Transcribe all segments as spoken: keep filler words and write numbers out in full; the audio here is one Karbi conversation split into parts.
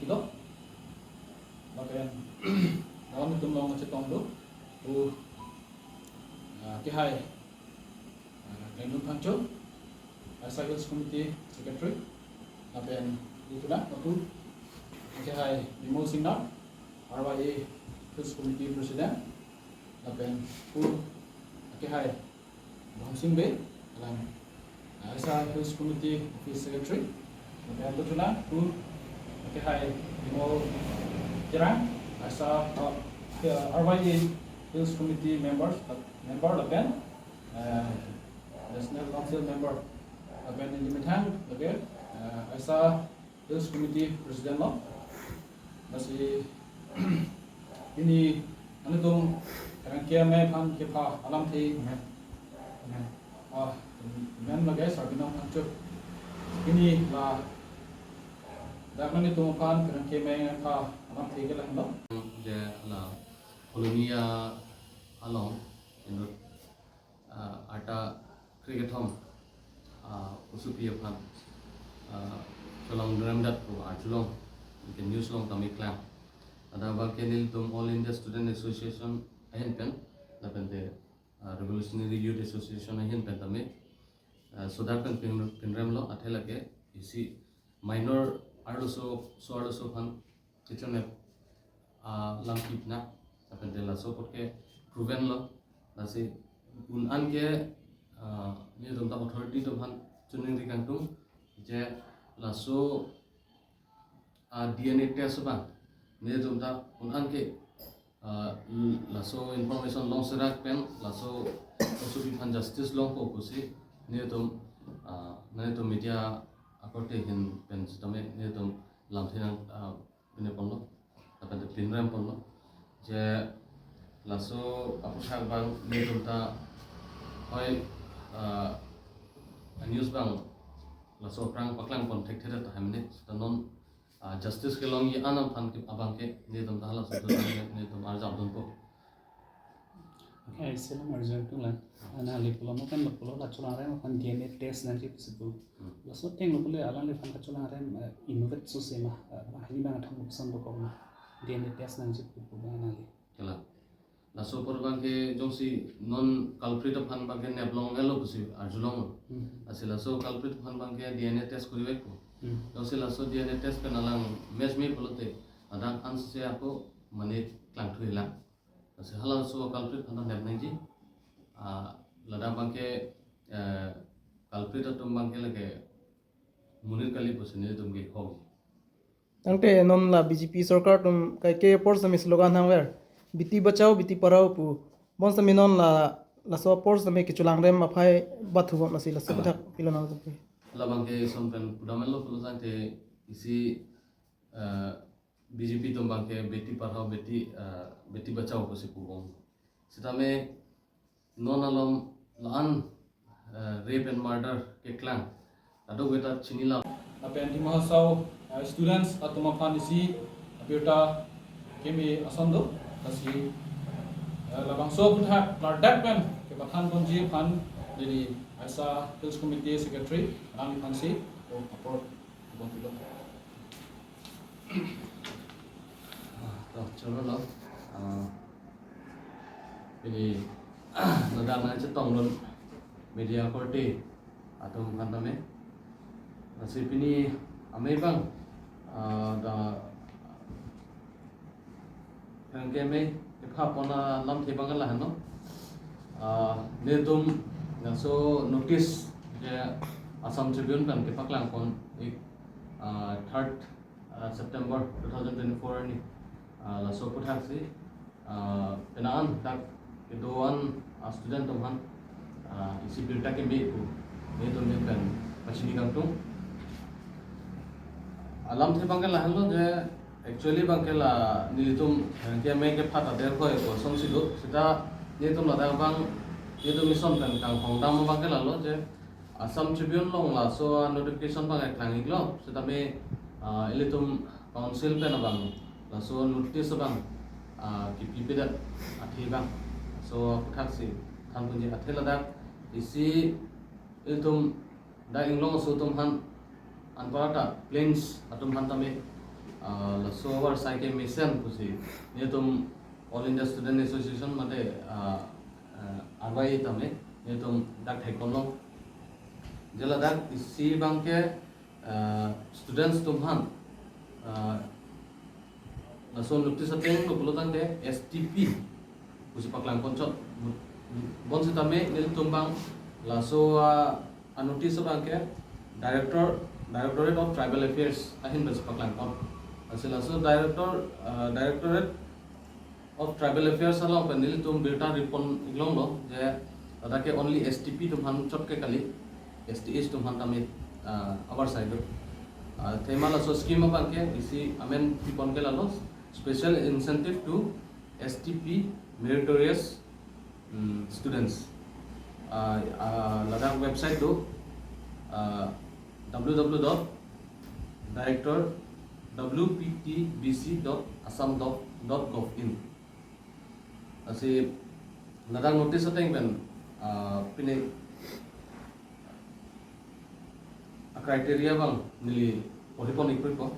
Lo. Lapen, dalam itum long chetong do. Pu, ah, kehai, ah, Klengdun Phangcho, Arsa Hills Committee Secretary. Lapen, pu tuna, pu, kehai Bimol Singnar, R Y A Hills Committee President. Lapen, pu, kehai Dhomsing Bey, alang, ah, Arsa Hills Committee Office Secretary. Lapen pu tuna, pu, kehai Bimol Terang, Arsa, ah, ke-, R Y A Hills Committee members, member lapen, ah, National Council member. Lapen neli methang, okay, ah, Arsa Hills Committee President lo. Lasi pini nanglitum pherangke amei aphan kepha alamthe, ah, men lake Sarbinong Phangcho. Pini ladak nanglitum aphan pherangke amei aphan alamthe ke lahenlo. Je la Colonia along inut, ah, arta krekethom, ah, osopi aphan, ah, cholangdunrem det pu arjulong, anke news along tame klang. Ladak abangke nelitum All India Student Association ahin pen, lapen te, ah, Revolutionary Youth Association ahin pen tame, ah, sodak pen pin-, pinremlo, athe lake isi minor arloso, so arloso aphan kechonep, ah, lam kipna, lapen te laso apot ke proven lo, lasi un-an ke, ah, nelitum ta authority atum aphan chiningri kangtung, je laso, ah, D N A test abang, nelitum ta un-an ke, ah, laso information long serak pen, laso osopi aphan justice longpo pusi, nelitum, ah, nelitum media akorte ahin pen sitame, nelitum lamthe nang, ah, pine ponlo, lapen te pinrem ponlo. Je laso aputhak abang nelitum ta hoi, ah, news abang laso aphrang paklang pon thekthe tahai mene. Seta non, ah, justice kelongji an aphan ke abangke nelitum ta halaso atum nelitum arjap dunpo. Eh, selam arjang tunglang. Ana li pulo makan lo pulo la cholangrem aphan D N A test nangji pusi pu. Hmm. Laso ateng lo pule alangliphan kacholangrem, eh, innovative sosema, eh, hini abang athang buksan dokok ma. D N A test nangji pu pu abang ana li. Kela. Laso apor abangke jongsi non culprit aphan abangke neplong elo pusi arjulong. Hmm. Lasi laso culprit aphan abangke D N A test kori vekpo. Hmm. Jongsi laso D N A test pen alang match me pulote, ladak ansi ako mane klangthu hilang. Lasi halaso culprit aphan nep nangji. Ah, ladak abangke, eh, culprit atum abangke lake monit kali pusi nelitum ke hok. Tangte non la B J P sorkar atum kaike apor sitame slogan hangver, "Beti bachao, beti padhao" pu. Bonsitame non la, laso apor sitame kecholangrem aphai bathu bon, lasi laso aputhak pilo nang. Labangke ison pen pudamelo pulo tangte isi, eh, B J P atum abangke beti padhao, beti, eh, beti bachao pusi pu bom. Sitame non alom la-an, eh, rape and murder keklang, kadokave ta chinilo. Lapen Dima Hasao, eh, students atum aphan isi abirta keme ason do, lasi, eh, labangso aputhak klardak pen kepathan ponji aphan neli Arsa Hills Committee Secretary alangliphan si, o, apor, bon pilo. Ah, to, choro lo. Ah, pini, ladak nangchetongdun media akorte atum aphan tame. Lasi pini amei abang, ah, dak pherangke amei kepha pon alamthe abang lahenlo. Ah, nelitum laso notice je Assam Tribune pen kepaklang pon ik, ah, third, ah, September two thousand twenty-four arni, ah, laso aputhak si, ah, penang an dak kedo-an, ah, student atum aphan, ah, isi birta keme pu nelitum pen pachini kangtung. Alamthe abangke lahenlo je, actually abangke la nelitum, eh, pherangke amei kepha ta der hoi ko asonsi do, seta nelitum ladak abang, nelitum ison pen kanghong dam abangke lalo je Assam Tribune along laso notification abang eklang iklo, sitame, ah, ilitum council pen abang laso notice abang, ah, kipipedet athe abang, laso aputhak si than ponji, athe ladak isi ilitum dak inglong aso atum aphan, anparta plains atum aphan tame, Ah, laso avarsai ke mesen pusi nelitum All India Student Association mate, ah, ah, R Y A tame nelitum dak theklong. Je ladak isi abangke, ah, students atum aphan, ah, laso notice ateng lo pulo tangte S T P pusi paklang ponchot. Bonsitame nelitum abang laso, ah, a notice abangke Director, Directorate of Tribal Affairs ahin pensi paklang pon. Lasi laso Director, ah, Directorate of Tribal Affairs along pen nelitum birta ri pon-ik longlo je ladak ke only S T P atum aphan chot ke kali, S T H atum aphan tame, ah, avarsai do. Ah, athema laso scheme abangke isi amen pi pon ke lalo, Special Incentive to S T P Meritorious, mm, Students. Ah, ah, ladak website do, ah, W W W dot director W P T B C dot assam dot gov in. Lasi ladak notice ateng pen, ah, pine a criteria abang neli porhi pon-ik po.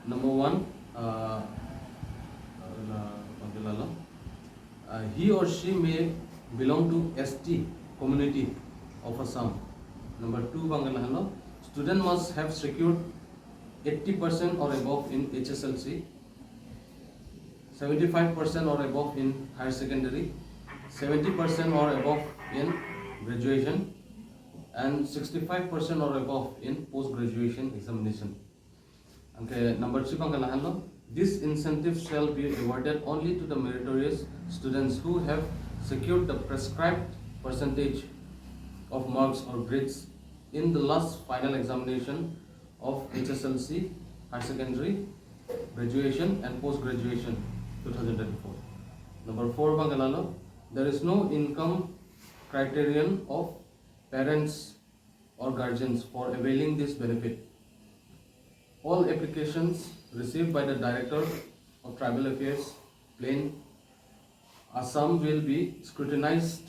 Number one, ah, la, abang ke lalo, ah, he or she may belong to S T community of Assam. Number two abang ke lahelo, student must have secured eighty percent or above in H S L C, seventy-five percent or above in higher secondary, seventy percent or above in graduation, and sixty-five percent or above in post-graduation examination. Anke number three abang ke lahenlo, this incentive shall be awarded only to the meritorious students who have secured the prescribed percentage of marks or grades in the last final examination of H S L C, higher secondary, graduation and post-graduation two thousand twenty-four. Number four abang ke lalo, there is no income criterion of parents or guardians for availing this benefit. All applications received by the Director of Tribal Affairs, Plain, Assam will be scrutinized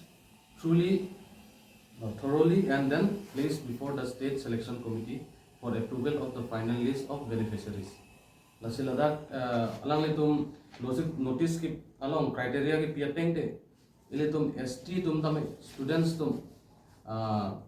truly, uh, thoroughly and then placed before the State Selection Committee for approval of the final list of beneficiaries. Lasi ladak, uh, alanglitum notice, notice ke along criteria kepi ateng te, ilitum S T atum tame students atum, ah,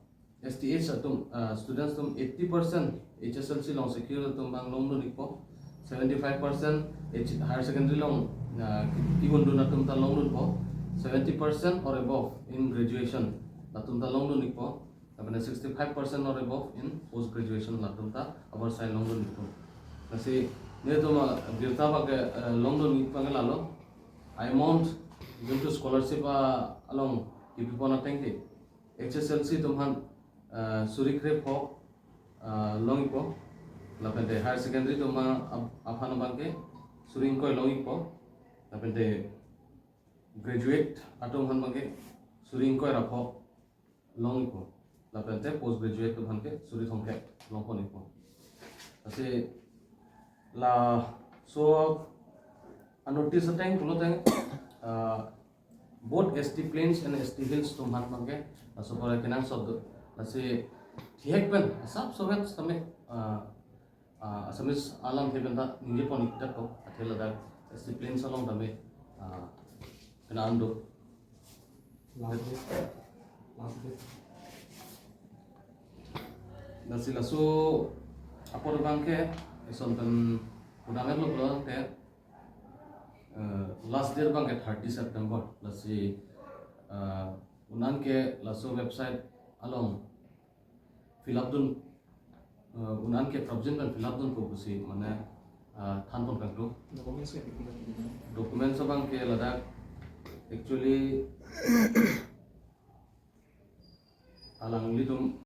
S T H atum, ah, students atum eighty percent H S L C along secure atum abang longdun-ikpo, seventy-five percent H-, higher secondary along, ah, ki-, ki-undun atum ta longdunpo, seventy percent or above in graduation atum ta longdun-ikpo, lapen sixty-five percent or above in post graduation atum ta avarsai longdun-ikpo. Lasi nelitum, ah, birta abangke, eh, longdun-ik abangke lalo, amount given to scholarship, ah, along kepi pon ateng te, H S L C atum aphan, ah, suri krepho, ah, long-ikpo, lapen te higher secondary atum aphan ab-, aphan abangke suri ingkoi long-ikpo, lapen te graduate atum aphan abangke suri ingkoi ra pho long-ikpo, lapen te post graduate atum aphan ke suri thomkep long pon-ikpo. Lasi laso a notice ateng pulo tangte, ah, both S T Plains and S T Hills atum aphan abangke laso pore kenangsot do. Lasi thihek pen asap sowet sitame, ah, ah, Assamese alamthe pen ta ningje pon-ik det ko, athe ladak S T Plains along tame, ah, kena an do. Last date. Last date. Lasi laso apor abangke eson pen pudamver lo pulo tangte, eh, last date abangke thirty September. Lasi, eh, un-an ke laso website along fill up dun, eh, un-an ke prapjin pen fill up dunpo pusi mane, eh, than pon kangtung. Documents ke? Documents abangke ladak actually alanglitum